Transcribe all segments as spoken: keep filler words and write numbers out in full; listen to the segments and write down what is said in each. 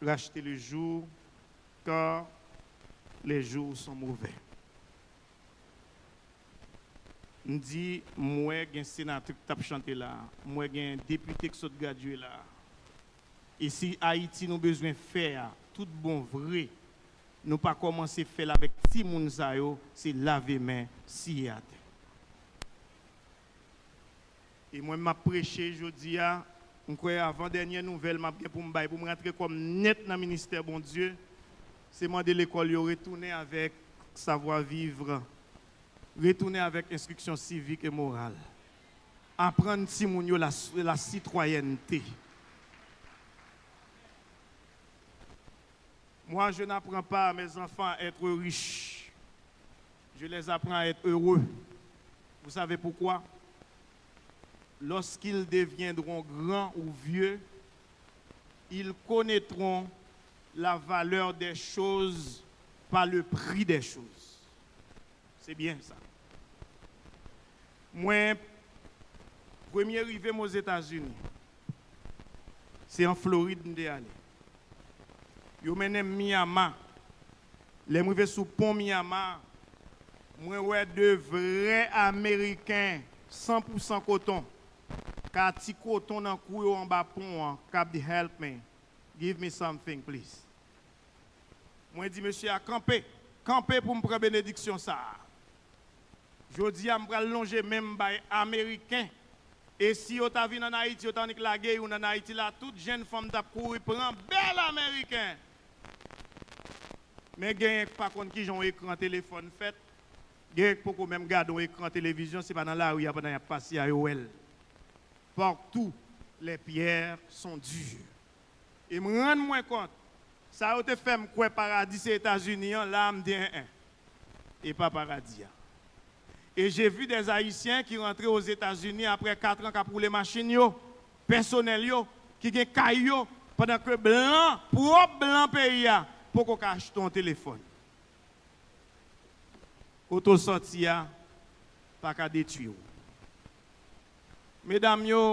Racheter le jour, car les jours sont mauvais. M di, m wè gen senatè k t ap chante la, m wè gen depite k sot gradye la. E si Ayiti nou bezwen fè a, tout bon vre, nou pa kòmanse fè l avèk timoun sa yo, se lave men, siye atè. E mwen, m ap preche jodi a, m kwè avan dènye nouvèl m ap gen pou m bay, pou m rantre kò m nèt nan ministè Bondye, se mande lekòl yo retounen avèk savoir vivre, retounen avèk enstriksyon sivik e moral. Aprann timoun yo la, la sitwayènte. Moi, je n'apprends pas à mes enfants à être riches. Je les apprends à être heureux. Vous savez pourquoi? Lorsqu'ils deviendront grands ou vieux, ils connaîtront la valeur des choses par le prix des choses. Se byen sa. Mwen, premye rive m Ozetazini, se an Florid m te ale. Yo mennen m Miami. Lè m rive sou pon Miami, mwen wè de vrè Ameriken san pou san koton, k a ti koton nan kou yo anba pon an, k ap di, "Help me, give me something, please." Mwen di mesye a, "Kanpe, kanpe pou m pran benediksyon sa a." Jodi a, m pral lonje men m bay Ameriken. E si yo ta vin ann Ayiti, yo ta annik lage youn ann Ayiti la, tout jenn fanm t ap kouri pran bèl Ameriken. Men genyen k pa konn kijan yon ekran telefòn fèt, genyen k poko menm gade yon ekran televizyon, se pa nan lari a pandan y ap pase a yo wè l. Partout, les pierres sont dures. E m rann mwen kont, sa yo te fè m kwè paradi se Etazini an, la a m di, en en, e pa paradi a. Et j'ai vu des Haïtiens ki rantre Ozetazini apre kat an k ap woule machin yo, pèsonèl yo, ki gen kay yo, pandan ke blan, pwòp blan peyi a, poko ka achte yon telefòn. Kote w sòti a pa ka detwi w. Medam yo,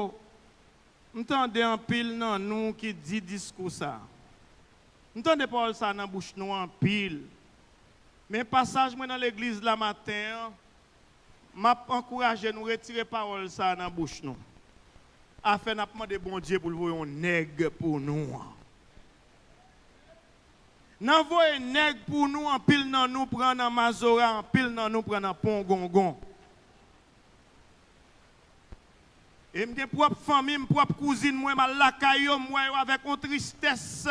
m tande anpil nan nou ki di diskou sa a. M tande pawòl sa a nan bouch nou anpil. Men pasaj mwen nan legliz la maten an, m ap ankouraje nou retire pawòl sa a nan bouch nou. Afè n ap mande Bondye pou l voye yon nèg pou nou an. Nan voye nèg pou nou, anpil nan nou pran nan mazora, anpil nan nou pran nan pongongon. E m gen pwòp fanmi m, pwòp kouzin mwen, m al lakay yo, m wè yo avèk yon tristès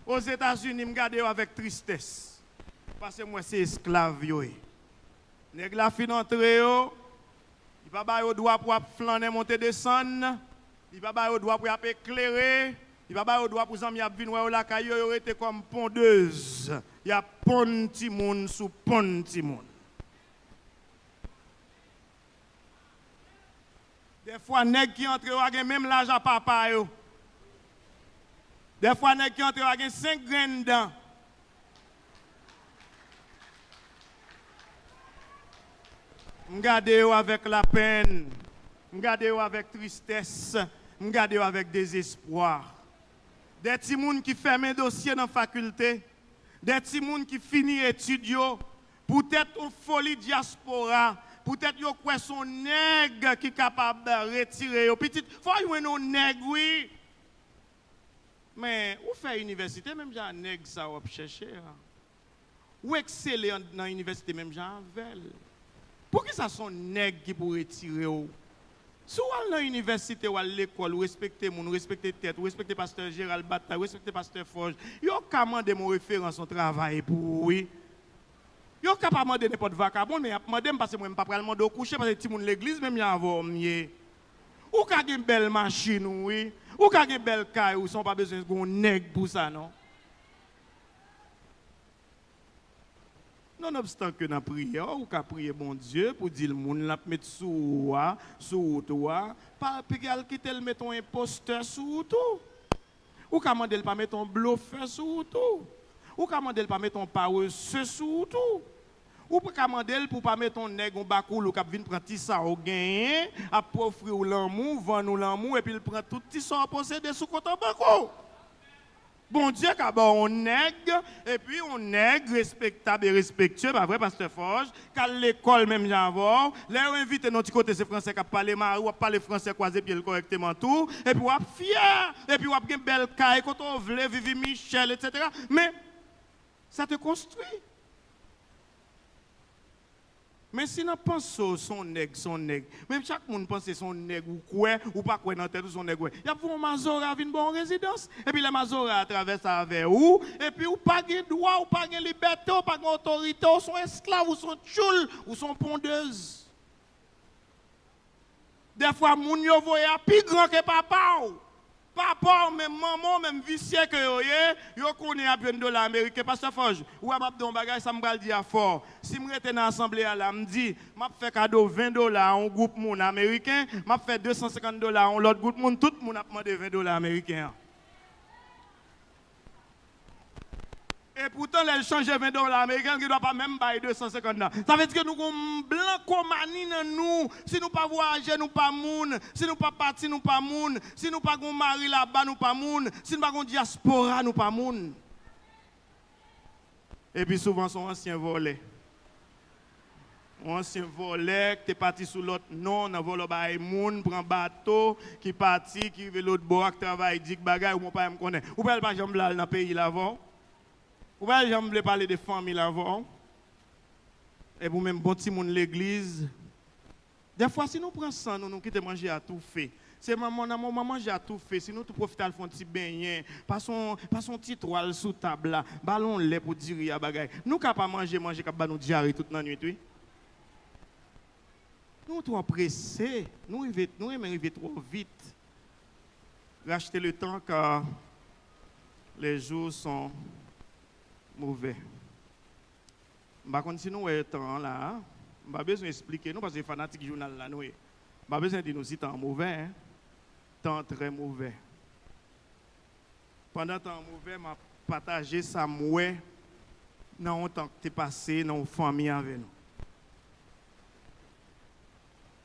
Ozetazini, m gade yo avèk tristès. Paske m wè se esklav yo ye. Nèg la fin antre yo, li pa ba yo dwa pou ap flannen monte desann, li pa ba yo dwa pou y ap eklere, li pa ba yo dwa pou zanmi ap vin wè yo lakay yo, yo rete kòm pondez, y ap ponn timoun sou ponn timoun. Dèfwa nèg ki antre yo a gen menm laj a papa yo. Dèfwa nèg ki antre yo a gen senk grenn dan. M gade yo avèk lapenn, m gade yo avèk tristès, m gade yo avèk dezespwa. De timoun ki fèmen dosye nan fakilte, de timoun ki fini etid yo, poutèt yon foli dyaspora, poutèt yo kwè se yon nèg ki kapab retire yo. Pitit, fò w jwenn yon nèg, wi. Men, ou fè inivèsite menm jan a nèg sa w ap chèche a. Ou eksele an, nan inivèsite menm jan avè l. Poukisa se yon nèg ki pou retire w? Si w al nan inivèsite, w al lekòl, ou respekte moun, ou respekte tèt, ou respekte pastè Jeral Batay, ou respekte pastè Fòj, yo ka mande m yon referans yon travay pou ou, wi. Yo ka pa mande nenpòt vakabon, men y ap mande m, paske mwen, m pa pral mande w kouche, paske timoun legliz menm jan avè w m ye. Ou ka gen bèl machin ou, wi. Ou ka gen bèl kay ou, san w pa bezwen gen yon nèg pou sa, non. Nonobstan ke nan priyè, ou ka priye Bondye pou di l moun l ap met sou ou a, sou wout ou a, pa, pa al kite l met yon enpostè sou wout ou. Ou ka mande l pa met yon blofè sou wout ou. Ou ka mande l pa met yon parese sou wout ou. Ou ka mande l pou pa met yon nèg, yon bakoulou k ap vin pran ti sa w genyen, ap ofri w lanmou, vann ou lanmou, epi l pran tout ti sa w posede sou kont an bank ou. Bondye ka ba w yon nèg, epi yon nèg respektab e respektye, pa vre, Pastè Forge, k al lekòl menm jan avè w. Lè yo envite nan yon ti kote, se fransè k ap pale, mari w ap pale fransè, kwaze pye l kòrèkteman tou, epi w ap fyè, epi w ap gen bèl kay kote w vle, Vivi Michel, etsetera. Men, ça te construit. Men si nan panse w se yon nèg, se yon nèg. Men chak moun panse se yon nèg ou kwè, ou pa kwè nan tèt ou se yon nèg, wè. Y ap voye yon mazora vin ba w yon rezidans. Epi lè mazora a travèse avè ou, epi ou pa gen dwa, ou pa gen libète, ou pa gen otorite, ou se yon esklav, ou se yon tchoul, ou se yon pondez. Dèfwa, moun yo voye a pi gran ke papa w. Papa w, menm manman w, menm visye ke yo ye, yo konnen y ap jwenn dola ameriken. Pastè Forge, ou wè m ap di w yon bagay, sa m pral di a fò. Si m rete nan asanble a la, m di, m ap fè kado ven dola a yon gwoup moun ameriken, m ap fè de san senkant dola a yon lòt gwoup moun, tout moun ap mande ven dola ameriken an. Epoutan, lè l chanje ven dola ameriken, l gen dwa pa menm bay de san senkant nan. Sa vle di ke nou gon blankomani nan nou. Si nou pa vwayaje, nou pa moun. Si nou pa pati, nou pa moun. Si nou pa gon mari laba, nou pa moun. Si nou pa gon dyaspora, nou pa moun. Epi souvan, se yon ansyen vòlè. Yon ansyen vòlè ki te pati sou lòt non, nan vòlò bagay moun, pran bato, ki pati, ki rive lòt bò a, k travay di k bagay, ou mwen pa menm konnen. Ou pa l pa janm vle al nan peyi l avè w. Ou pa l janm vle pale de fanmi l avè w. Epi ou menm bon timoun legliz. Dèfwa, si nou pran san nou, nou kite manje a toufe. Se manman, nan moman manje a toufe, si nou tou pwofite al fè yon ti benyen, pase yon, pase yon ti twal sou tab la, ba l yon lè pou diri a bagay. Nou ka pa manje manje k ap ba nou dyare tout lannwit, wi. Nou twò prese, nou rive, nou renmen rive twò vit. Racheter le temps car les jours sont mauvais. M pa konn si nou wè tan an la a. M pa bezwen esplike nou, paske fanatik jounal la nou ye. M pa bezwen di nou si tan an movè, en. Tan an trè movè. Pandan tan an movè, m ap pataje sa m wè nan yon tan k te pase nan yon fanmi avè nou.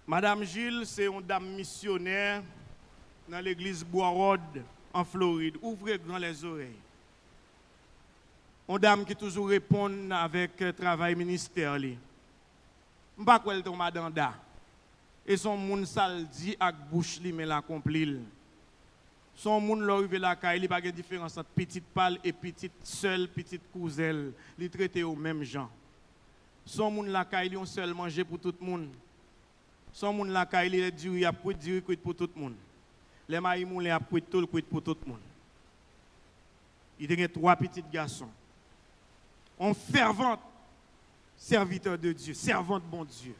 Madam Gilles se yon dam misyonè nan legliz Bwa Ròd, an Florid. Ouvre grand les oreilles. Yon dam ki toujou reponn avèk, eh, travay ministè li. M pa kwè l te yon madanda. E se yon moun sa l di ak bouch li, men l akonpli l. Se yon moun, lè w rive lakay li, pa gen diferans ant pitit pa l e pitit sè l, pitit kouzen l. Li trete yo menm jan. Se yon moun, lakay li, yon sèl manje pou tout moun. Se yon moun, lakay li, lè diri ap kwit, diri kwit pou tout moun. Lè mayi moulen ap kwit tou, l kwit pou tout moun. Li te gen twa pitit gason. On fèvant sèvitè de Dye, sèvant Bondye.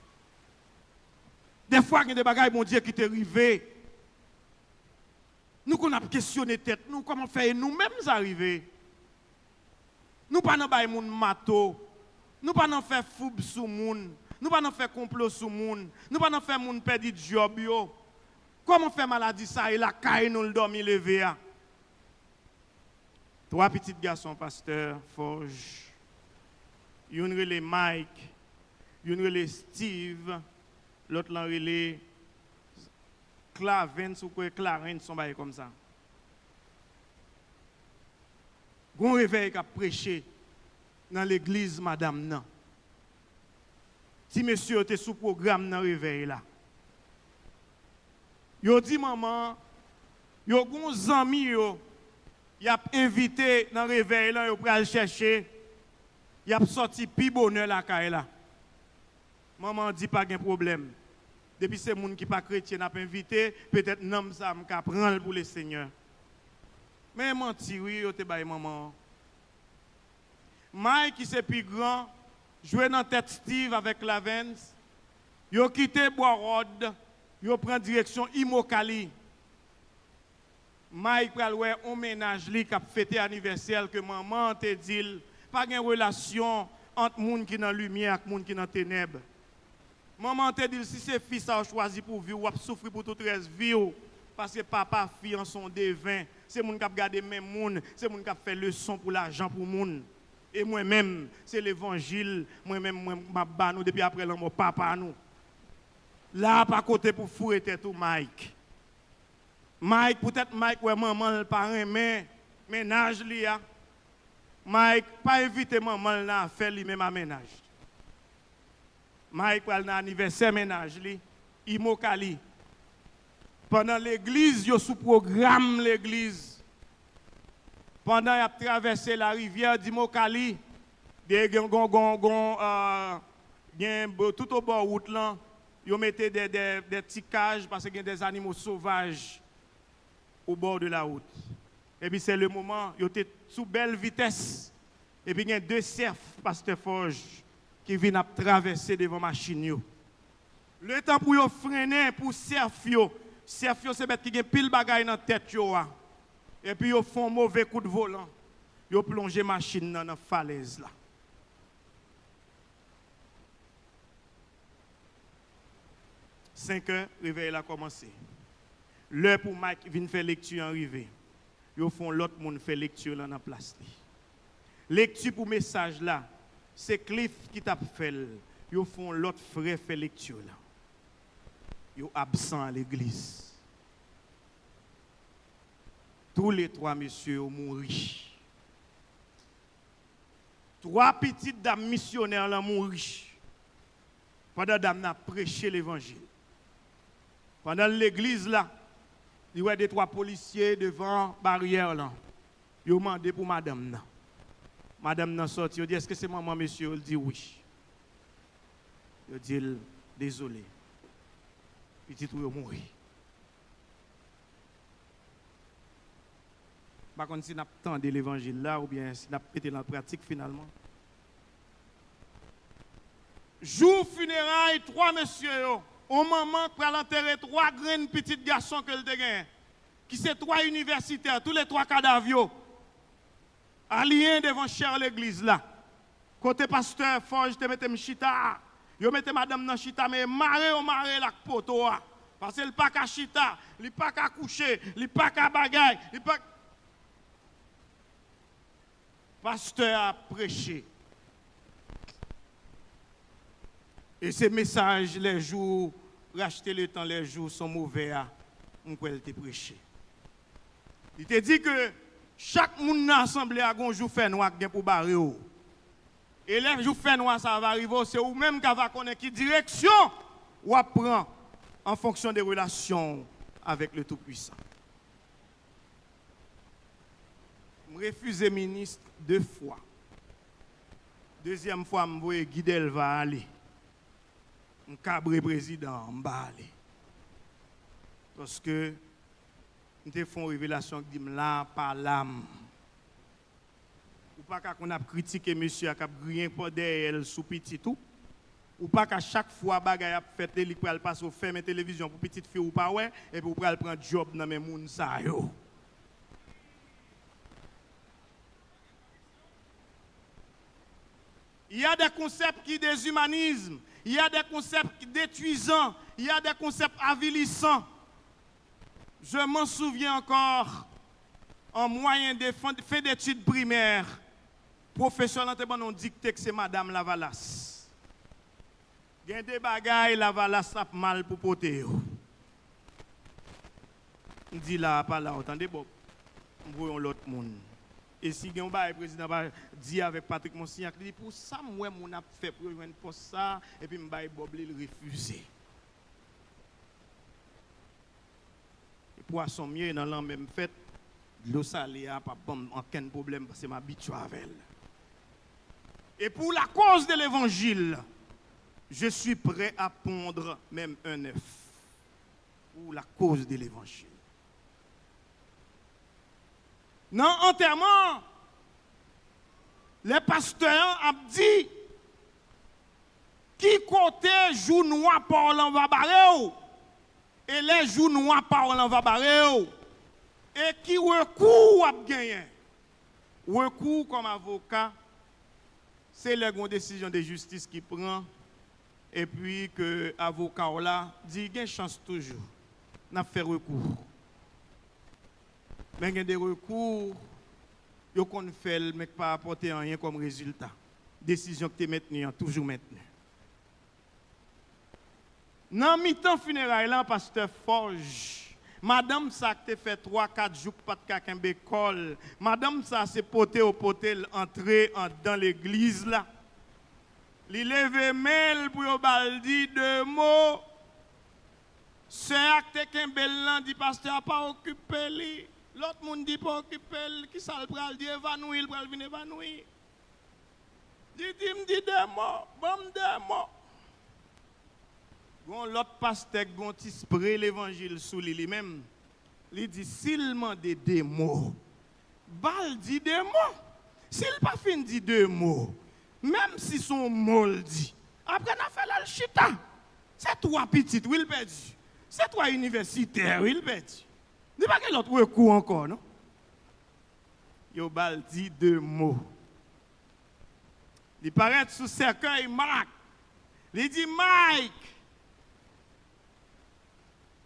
Dèfwa, gen de bagay Bondye ki te rive. Nou konn ap kesyone tèt nou, kòman fè e nou menm sa rive? Nou pa nan bay moun mato. Nou pa nan fè foub sou moun. Nou pa nan fè konplo sou moun. Nou pa nan fè moun pèdi djòb yo. Kòman fè maladi sa e lakay nou l dòmi leve a? Twa pitit gason pastè Forge. Youn rele Mike, youn rele Steve, lòt lan rele Clavens, ou kwè Clarence, yon bagay kòmsa. Gon revèy k ap preche nan legliz madanm nan. Ti mesye yo te sou pwogram nan revèy la. Yo di manman an, yo gon zanmi yo, y ap envite nan revèy lan, yo pral chèche, y ap sòti pi bonè lakay la. Manman an di pa gen pwoblèm. Depi se moun ki pa kretyen n ap envite, petèt nanm sa a m ka pran l pou Lesenyè. Men manti wi yo te bay manman an. May ki se pi gran, jwe nan tèt Steve avèk Clavens. Yo kite Bwa Ròd, yo pran direksyon Immokalee. Mike pral wè on mennaj li k ap fete anivèsè l ke manman an te di l pa gen relasyon ant moun ki nan limyè ak moun ki nan tenèb. Manman an te di l, si se fi sa w chwazi pou vi w, w ap soufri pou tout rès vi w. Paske papa fi an se yon deven, se moun k ap gade men moun, se moun k ap fè leson pou lajan pou moun. E mwen menm, se levanjil, mwen menm, mwen, m ap ba nou depi aprè lanmò papa nou. La a pa kote pou foure tèt ou, Mike. Mike, poutèt Mike wè manman l pa renmen mennaj li a. Mike pa envite manman l nan afè li menm a mennaj. Mike pral nan anivèsè mennaj li, Imokali. Pandan legliz, yo sou pwogram legliz. Pandan y ap travèse larivyè Dimokali, de gen gon, gon, gon, euh, gen bo-, tout obò wout lan, yo mete de, de, de ti kaj, paske gen de zanimo sovaj au bord de la route. Epi se le moman, yo te sou bèl vitès. Epi gen de sèf pastè Forge ki vin ap travèse devan machin yo. Letan pou yo frennen, pou sèf yo, sèf yo se bèt ki gen pil bagay nan tèt yo a. Epi yo fè yon move kout volan, yo plonje machin nan nan falèz la. Senkè, revèy la kòmanse. Lè pou Mike vin fè lekti an rive. Yo fè yon lòt moun fè lekti lan nan plas li. Lekti pou mesaj la, se Cliff ki t ap fè l. Yo fè yon lòt frè fè lekti lan. Yo absan a legliz. Tou le twa mesye yo mouri. Twa pitit dam misyonè lan mouri pandan dam nan ap preche levanjil. Pandan l legliz la, li wè de twa polisye devan baryè lan. Yo mande pou madanm nan. Madanm nan sòti, yo di, "Èske se manman mesye yo?" L di, "Wi." Yo di l, "Dezole, pitit ou yo mouri." M pa konn si n ap tande levanjil la oubyen si n ap mete l an pratik finalman. Jou fineray twa mesye yo, yon manman k pral antere twa grenn pitit gason ke l te genyen, ki se twa inivèsitè, tou le twa kadav yo aliyen devan chè legliz la. Kote pastè Forge te mete m chita a, yo mete madanm nan chita, men mare yo mare l ak poto a. Paske l pa ka chita, li pa ka kouche, li pa ka bagay, li pa. Pastè a ap preche. E se mesaj les jours, racheter le temps les jours sont mauvais a, m kwè l te preche. Li te di ke chak moun nan asanble a gon jou fènwa k gen pou bare w. E lè jou fènwa sa a va rive w, se ou menm k ava konnen ki direksyon w ap pran en fonction de relation w avec le Tout-Puissant. M refize minis de fwa. Dezyèm fwa, m voye Guy Delva ale. M kabre prezidan an, m pa ale. Paske m te fè yon revelasyon k di m la, pa la m. Ou pa ka konn ap kritike mesye a k ap griyen pa dèyè l sou pitit ou. Ou pa ka chak fwa bagay ap fèt, e li k pral pase, ou fèmen televizyon pou pitit fi w pa wè, epi ou pral pran djòb nan men moun sa yo. Il y a des concepts qui déshumanisent, il y a des concepts détruisants, il y a des concepts avilissants. Je m'en souviens encore, en moyenne de fin, fin d'études primaires, pwofesè lan te ban nou dikte k se Madam Lavalas. Gen de bagay Lavalas ap mal pou pote yo. M di la a pa la, w tande Bòb. M voye yon lòt moun. E si gen yon bagay prezidan pa di avèk Patrick Monsignac, li di, "Pou sa m wè moun ap fè pou yo jwenn pòs sa a, epi m bay Bòb li, l refize." E pwason m ye, nan lanmè m fèt, dlo sale a p ap ban m ankenn pwoblèm paske m abitye avè l. Et pour la cause de l'évangile, je suis prêt à pondre même un œuf. Pour la cause de l'évangile. Nan antèman, lè pastè an ap di, "Ki kote jou nwa pa w lan va bare w?" E lè jou nwa pa w lan va bare w, e ki rekou w ap genyen? Rekou w kòm avoka, se lè gen yon desizyon de jistis ki pran, epi ke avoka w la di gen chans toujou, n ap fè rekou. Men gen de rekou, yo konn fè l, men k pa apòte anyen kòm rezilta. Desizyon k te mentni an toujou mentni. Nan mitan fineray lan, pastè Forge Madanm sa k te fè twa, kat jou k pa t ka kenbe kò l, madanm sa se pote yo pote l antre anndan legliz la. Li leve men l pou yo ba l di de mo. Sè a k te kenbe l lan di pastè a pa okipe li. Lòt moun di pa okipe l, kisa l pral di? Evanoui, l pral vin evanoui. Li di, "M di de mo, ban m de mo." Gon lòt pastè k gon ti spre levanjil sou li, li menm. Li di, "Si l mande de mo, ba l di de mo. Si l pa fin di de mo, menm si se yon mo l di, apre n a fè l al chita." Se twa pitit, wi, l pèdi. Se twa inivèsitè, wi, l pèdi. Li pa gen lòt rekou ankò, non. Yo ba l di de mo. Li parèt sou sèkèy Mike. Li di, "Mike,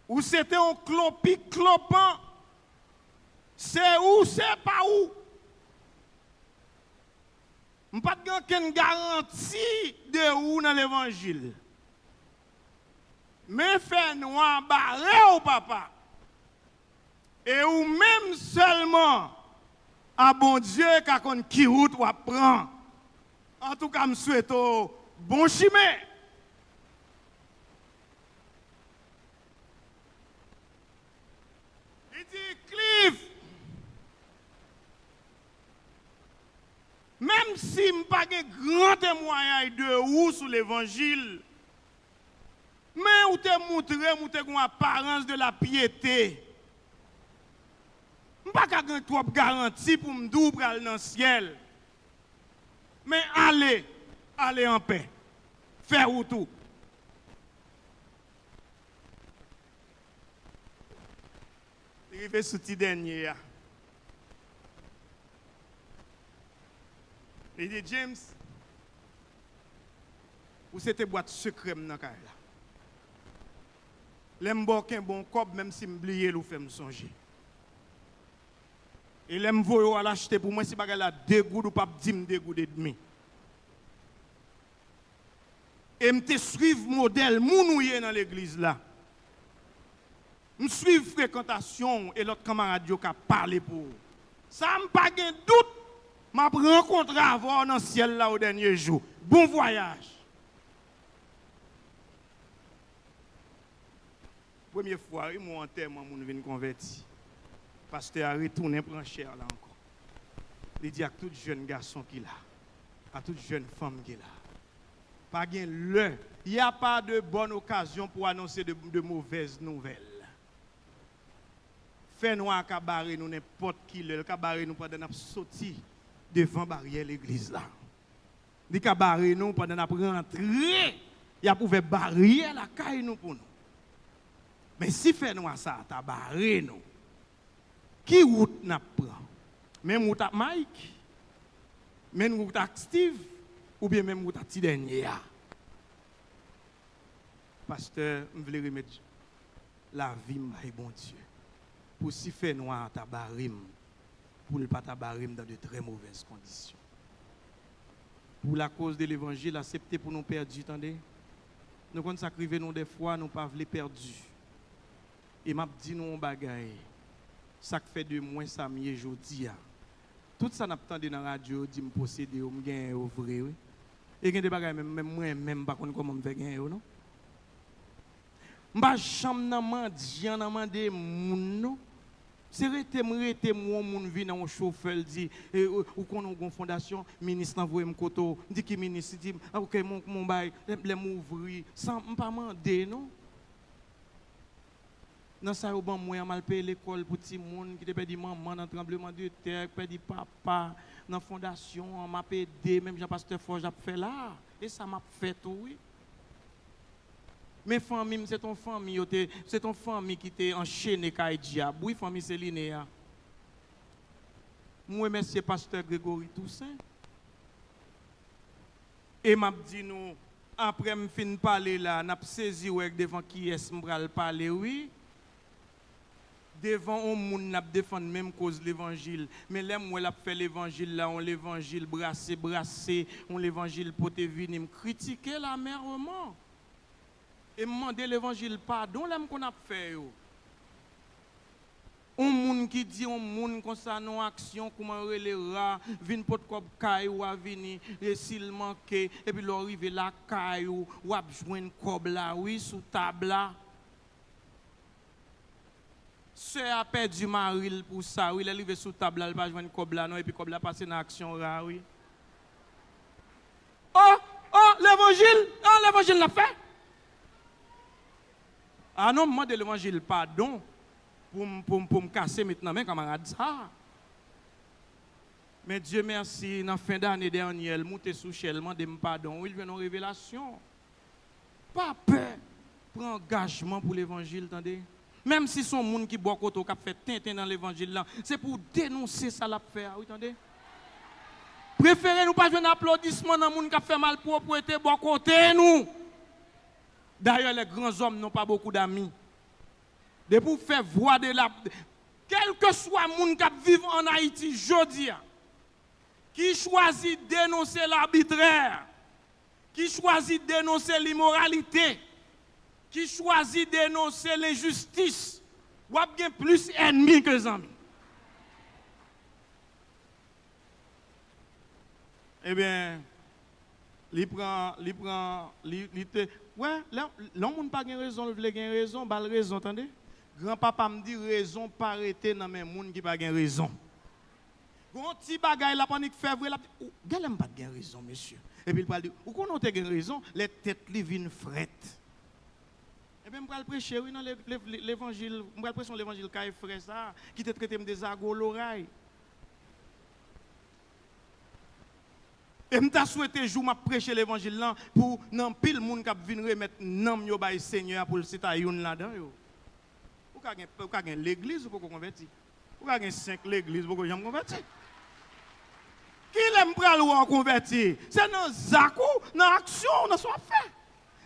ou se te yon klopik klopan. Se ou, se pa ou. M pa t gen okenn garanti de ou nan levanjil. Men fènwa bare w, papa. E ou menm sèlman a Bondye ka konn ki wout w ap pran. Antouka, m swete w bon chimen." Li di, "Cliff, menm si m pa gen gran temwayaj de ou sou levanjil, men ou te moutre m ou te gen yon aparans de la pyete. M pa ka gen twòp garanti pou m di w pral nan syèl. Men ale, ale anpè. Fè wout ou." Li rive sou ti dènye a. Li di, "James, ou se te bwat sekrè m nan kay la. Lè m ba w kenbe yon kòb, menm si m bliye l, ou fè m sonje. E lè m voye w al achte pou mwen, si bagay la de goud, ou p ap di m de goud edmi. E m te swiv modèl moun ou ye nan legliz la. M swiv frekantasyon w e lòt kanmarad yo ka pale pou ou. Sa m pa gen dout, m ap rankontre avè w nan syèl la o dènye jou. Bon vwayaj." Premye fwa, wi, mwen antèman moun vin konvèti. Pastè a retounen pran chè la ankò. Li di ak tout jèn gason ki la, a tout jèn fanm ki la, pa gen lè, y a pas de bonne occasion pour annoncer de, de mauvaises nouvelles. Fènwa a ka bare nou nenpòt ki lè, l ka bare nou pandan n ap soti devan baryè legliz la. Li ka bare nou pandan n ap rantre, y ap ouvè baryè lakay nou pou nou. Men si fènwa sa a ta bare nou, ki wout n ap pran? Menm wout ak Mike? Menm wout ak Steve? Oubyen menm wout ak ti dènye a? Pastè, m vle remèt lavi m bay Bondye pou si fènwa a ta bare m, pou l pa ta bare m dans de très mauvaises conditions. Pour la cause de l'évangile, aksepte pou nou pèdi, tande. Nou konn sa k rive nou dèfwa, nou pa vle pèdi. E m ap di nou yon bagay, sa k fè de mwen sa m ye jodi a. Tout sa n ap tande nan radyo yo di m posede yo, m genyen yo vre, wi. E gen de bagay menm, menm mwen menm m pa konn kòman m fè genyen yo, non. M pa janm nan mandyan, nan mande moun, non. Se rete m rete m wè yon moun vin an yon chofè, l di, e, ou, ou konnen w gon fondasyon, minis lan voye m kote w. M di, "Ki minis?" Li di, "A, oke, mon, mon bay, lè, lè m ouvri." San, m pa mande, non. Nan sa yo ban mwen an, m al peye lekòl pou timoun ki te pèdi manman nan tranbleman de tè, ki pèdi papa nan fondasyon an, m ap ede, menm jan pastè Fòj ap fè la. E sa m ap fè tou, wi. Men fanmi m, se t on fanmi, yo te, se t on fanmi ki te anchene kay dyab. Wi, fanmi Seline a. M remèsye pastè Gregory Toussaint. E m ap di nou, apre m fin pale la, n ap sezi wè devan kiyès m pral pale, wi. Devan on moun n ap defann menm koz levanjil. Men lè m wè l ap fè levanjil la, on levanjil brase brase, on levanjil pote vini, m kritike l amèrman. E m mande levanjil padon lè m konn ap fè yo. On moun ki di on moun konsa nan on aksyon, kouman yo rele, ra, vin pot kòb kay ou a, vini, e si l manke, epi lè w rive lakay ou, w ap jwenn kòb la, wi, sou tab la. Sè a pèdi mari l pou sa, wi, lè l rive sou tab la, l pa jwenn kòb la non, epi kòb la pase nan aksyon ra, wi. O, o, levanjil, o, levanjil n ap fè. A non, m mande levanjil padon pou m, pou m, pou m kase met nan men kanmarad sa a. Men Dye mèsi, nan fen dane dènyè, l moute sou chè, l mande m padon, wi, l jwenn yon revelasyon. Pa pè pran angajman pou levanjil, tande. Menm si se yon moun ki bò kote w k ap fè tenten nan levanjil lan, se pou w denonse sa l ap fè a, wi, tande. Prefere nou pa jwenn aplodisman nan moun k ap fè malpwòpte bò kote nou. D'ailleurs, les grands hommes n'ont pas beaucoup d'amis. Depi w fè vwa de la, kèlkeswa moun k ap viv ann Ayiti jodi a, ki chwazi denonse labitrè, ki chwazi denonse limoralite, ki chwazi denonse lenjistis, w ap gen plis ènmi ke zanmi. Ebyen, li pran, li pran, li, li te, wè, lè, lè yon moun pa gen rezon, l vle gen rezon, ba l rezon, tande. Granpapa m di, rezon pa rete nan men moun ki pa gen rezon. Gon ti bagay l ap annik fè vre, l ap di, "Ou, genlè m pa t gen rezon, mesye." Epi l pral di, "Ou konnen w te gen rezon," lè tèt li vin frèt. Ebyen, m pral preche, wi, nan le-, le-, le-, levanjil, m pral preche yon levanjil kay frè sa a, ki te trete m de zago loray. E m ta swete jou m ap preche levanjil lan pou nan anpil moun k ap vin remèt nanm yo bay Senyè a pou l se ta youn ladan yo. Ou ka gen, ou ka gen legliz, ou poko konvèti. Ou ka gen senk legliz, ou poko janm konvèti. Kilè m pral wè w konvèti? Se nan zak ou, nan aksyon w, nan sa w ap fè.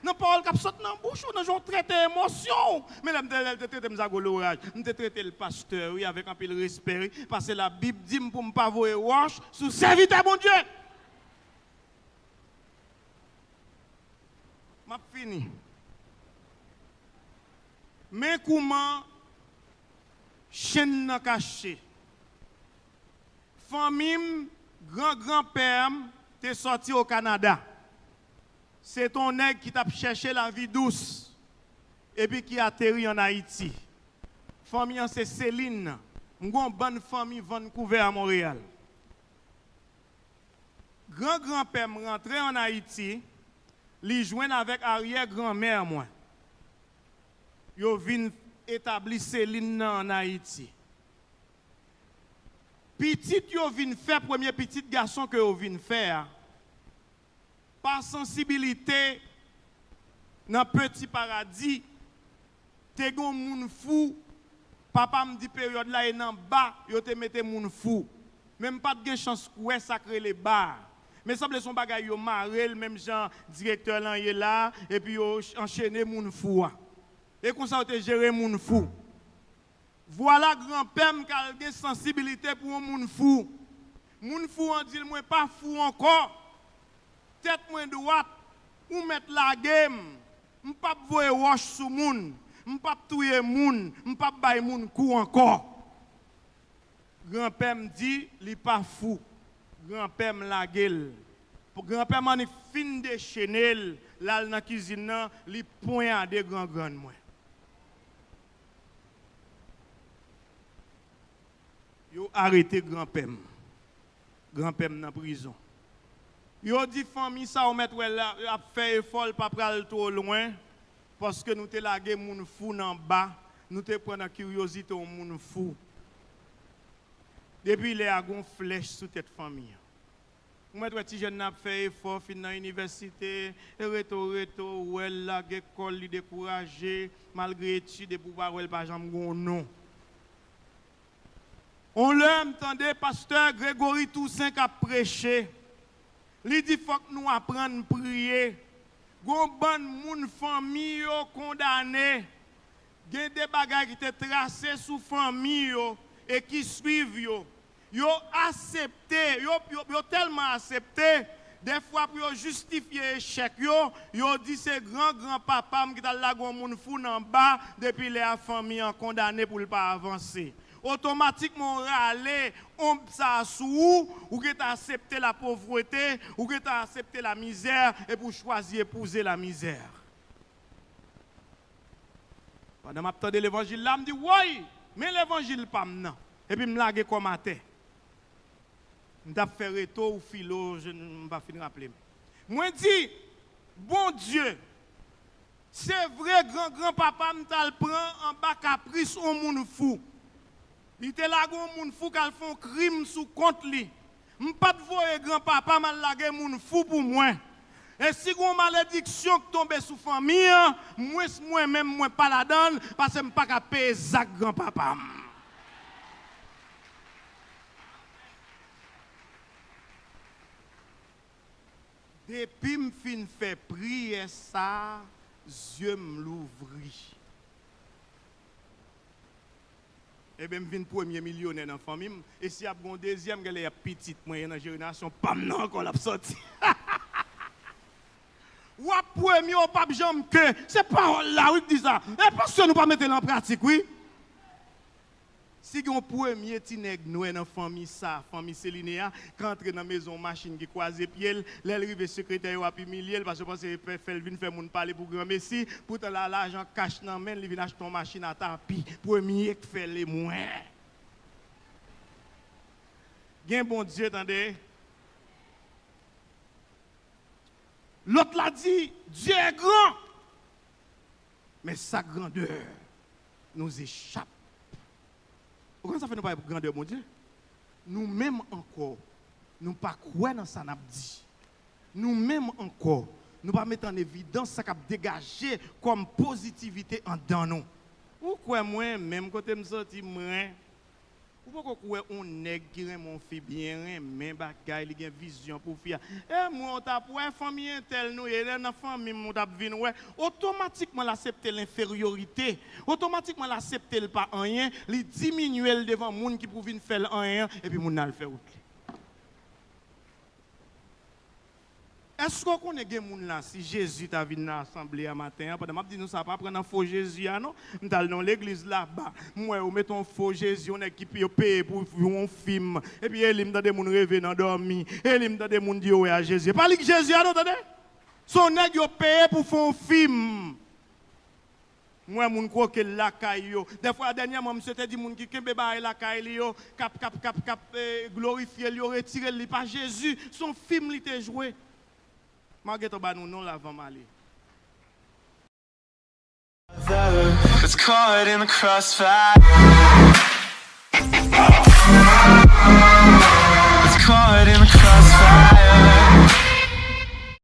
Nan pawòl k ap sot nan bouch ou, nan jan w trete emosyon w. Men lè m te, lè l te trete m zago loraj, m te trete l pastè, wi, avèk anpil respè, wi, paske Labib di m pou m pa voye wòch sou sèvitè Bondye. M ap fini. Men kouman chenn nan kache. Fanmi m, gran granpè m te sòti o Kanada. Se te yon nèg ki t ap chèche lavi dous epi ki ateri ann Ayiti. Fanmi an se Selin nan. M gen yon bann fanmi Vancouver a Monreyal. Gran granpè m rantre ann Ayiti, li jwenn avèk aryè granmè mwen. Yo vin etabli Selin nan ann Ayiti. Pitit yo vin fè, premye pitit gason ke yo vin fè a, pa sansibilite nan Peti Paradi, te gen yon moun fou, papa m di peryòd la e nan ba yo te mete moun fou. Men m pa t gen chans wè sa k rele ba a. Men sanble se yon bagay yo mare l, menm jan direktè lan ye la, epi yo anchene moun fou a. E konsa yo te jere moun fou. Vwala granpè m k al gen sansibilite pou yon moun fou. Moun fou an di l, "Mwen pa fou ankò. Tèt mwen dwat, ou mèt lage m. M p ap voye wòch sou moun. M p ap touye moun. M p ap bay moun kou ankò." Granpè m di li pa fou. Granpè m lage l. Granpè m annik fin dechene l, l al nan kizin nan, li ponyade grangrann mwen. Yo arete granpè m. Granpè m nan prizon. Yo di fanmi sa w mèt wè la ap fè efò, l pa pral twò lwen, paske nou te lage moun fou nan ba, nou te pran nan kiryozite yon moun fou. Depi lè a, gon flèch sou tèt fanmi an. Ou mèt wè ti jèn nan ap fè efò, fin nan inivèsite, e reto, reto, ou wè l lage kò l, li dekouraje, malgre etid, epi w pa wè l pa janm gon non. On lè, m tande pastè Gregory Toussaint k ap preche. Li di, "Fòk nou aprann priye." Gon bann moun, fanmi yo kondane. Gen de bagay ki te trase sou fanmi yo e ki swiv yo. Yo asepte, yo, yo, yo tèlman asepte, dèfwa pou yo jistifye echèk yo, yo di se gran granpapa m ki t al lage yon moun fou nan ba, depi lè a fanmi an kondane pou l pa avanse. Otomatikman, w rale onb sa a sou ou, ou gentan aksepte lapovrete, ou gentan aksepte lamizè, epi w chwazi epouze lamizè. Pandan m ap tande levanjil la, m di, woy, men levanjil pa m nan. Epi m lage kò m atè. M t ap fè reto ou filo, je n-, m pa fin raple m. Mwen di, Bondye, se vre, gran gran papa m t al pran anba kapris on moun fou. Li te lage on moun fou k al fè on krim sou kont li. M pa t voye gran papa m al lage moun fou pou mwen. E si gen yon malediksyon k tonbe sou fanmi an, mwens mwen menm mwen pa ladan l, paske m pa ka peye zak gran papa m. Depi m fin fè priyè sa a, zye m louvri. Ebyen, m vin premye milyonè nan fanmi m. E si y ap gen yon dezyèm, genlè y ap pitit mwen, e nan jenerasyon pa m nan ankò l ap sòti. W ap premye, w p ap janm ke. Se pawòl la, wi, k di sa. E paske nou pa mete l an pratik, wi. Si gen yon premye ti nèg nwè nan fanmi sa, fanmi Seline a, k antre nan mezon yon machin ki kwaze pye l, lè l rive sekretè yo ap imilye l, paske yo panse yo fè, fè l vin fè moun pale pou granmesi, poutan la lajan kach nan men l, li vin achte yon machin a tapi, premye k fè l e mwen. Gen Bondye, tande. Lòt la di, Dieu est grand. Men sa grandè nous échappe. Ou konn sa fè nou pa wè grandè Bondye? Nou menm ankò, nou pa kwè nan sa n ap di. Nou menm ankò, nou pa met an evidans sa k ap degaje kòm pozitivite anndan nou. Ou kwè mwen, menm kote m soti, mwen, ou poko kwè on nèg ki renmen on fi byen, renmen bagay, li gen vizyon pou fi a. E mwen, ou t ap wè fanmi entèl nou ye, lè nan fanmi m, ou t ap vin wè. Otomatikman, l aksepte lenferyorite. Otomatikman, l aksepte l pa anyen. Li diminye l devan moun ki pou vin fè l anyen an, epi moun nan al fè wout li. Èske w konnen gen moun la, si Jezi ta vin nan asanble a maten an, pandan m ap di nou sa, pa pran nan fo Jezi a non, m t al nan yon legliz laba, m wè yo mete yon fo Jezi, yon nèg ki yo peye pou yon fim, epi e li m tande moun reve nan dòmi, e li m tande moun di yo wè a Jezi. E pa li k Jezi a non, tande! Se yon nèg yo peye pou fè yon fim. M wè moun kwoke l lakay yo. Dèfwa, dènyèman, misye te di moun ki kenbe bagay lakay li yo, k ap, k ap, k ap, k ap, eh, glorifye l, yo retire l, li pa Jezi, se yon fim li te jwe. M a gentan ba nou non l avan m ale. It's caught in the crossfire.